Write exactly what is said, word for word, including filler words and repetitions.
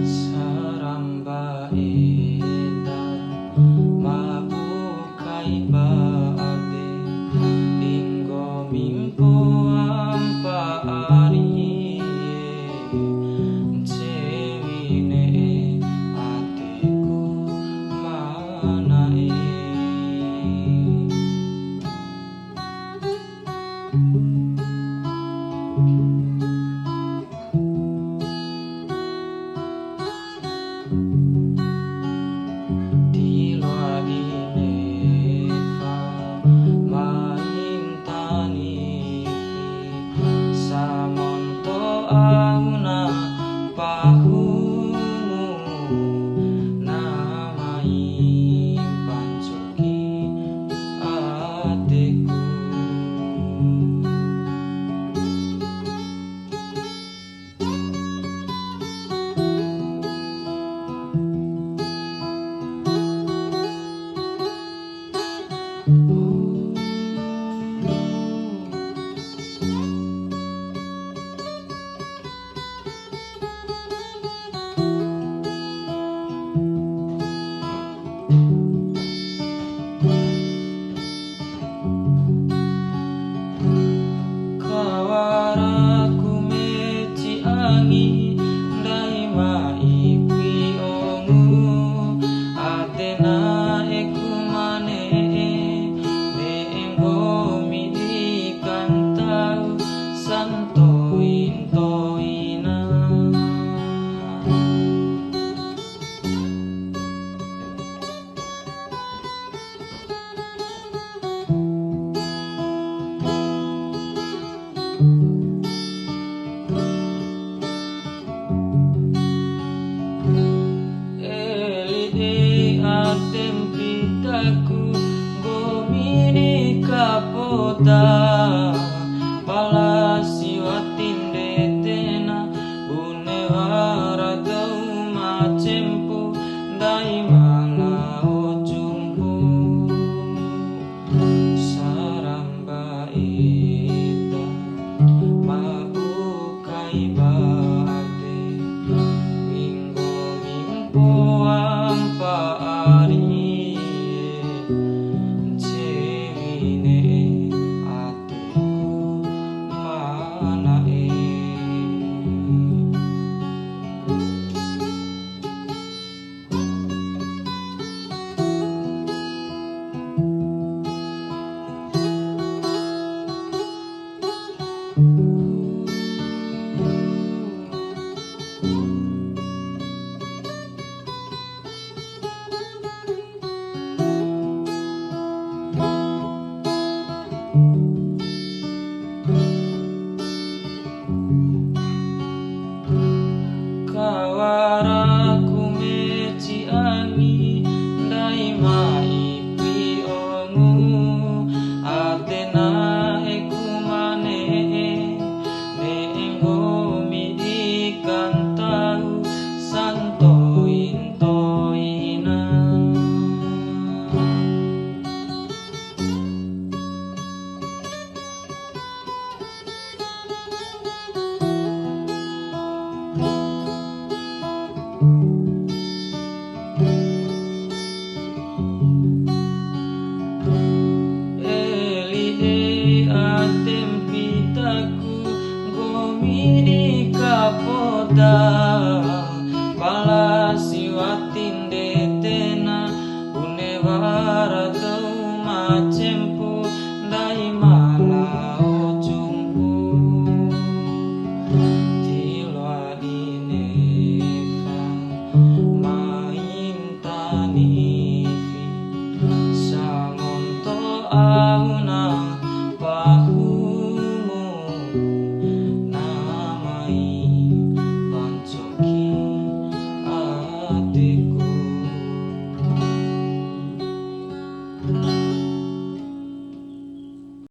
Saramba eda ma bukai ba ade, di nggomi mpoa mpa arie, ncewi ne'e adeku ma na'e. Tiloa di nefa ma intani, samonto auna pahumu, na mai pancuki adeku. Kawaraku meci angi, ndai ma ipi ongu, ade na'eku ma ne'e, ne'e nggomi di kantau, santo'i-nto'ina. Eli e, ade mpitaku, nggomi di kapota, pala si wati ndedena, bune wara dou ma cempu, ndai ma lao jumpu. Saramba ita ma bukai ba ade, di nggomi mpoa mpa arie, ncewi ne'e adeku ma na'e. Kawaraku meci angi, ndai ma ipi ongu, ade na'eku ma ne'e, ne'e nggomi di kantau, santo'i-nto'ina. Eli e, ade mpitaku, nggomi di kapota, pala si wati ndedena, bune wara dou ma cempu, ndai ma lao jumpu. Tiloa di nefa ma intani fi, sangonto auna pahumu, na mai pancoki ade.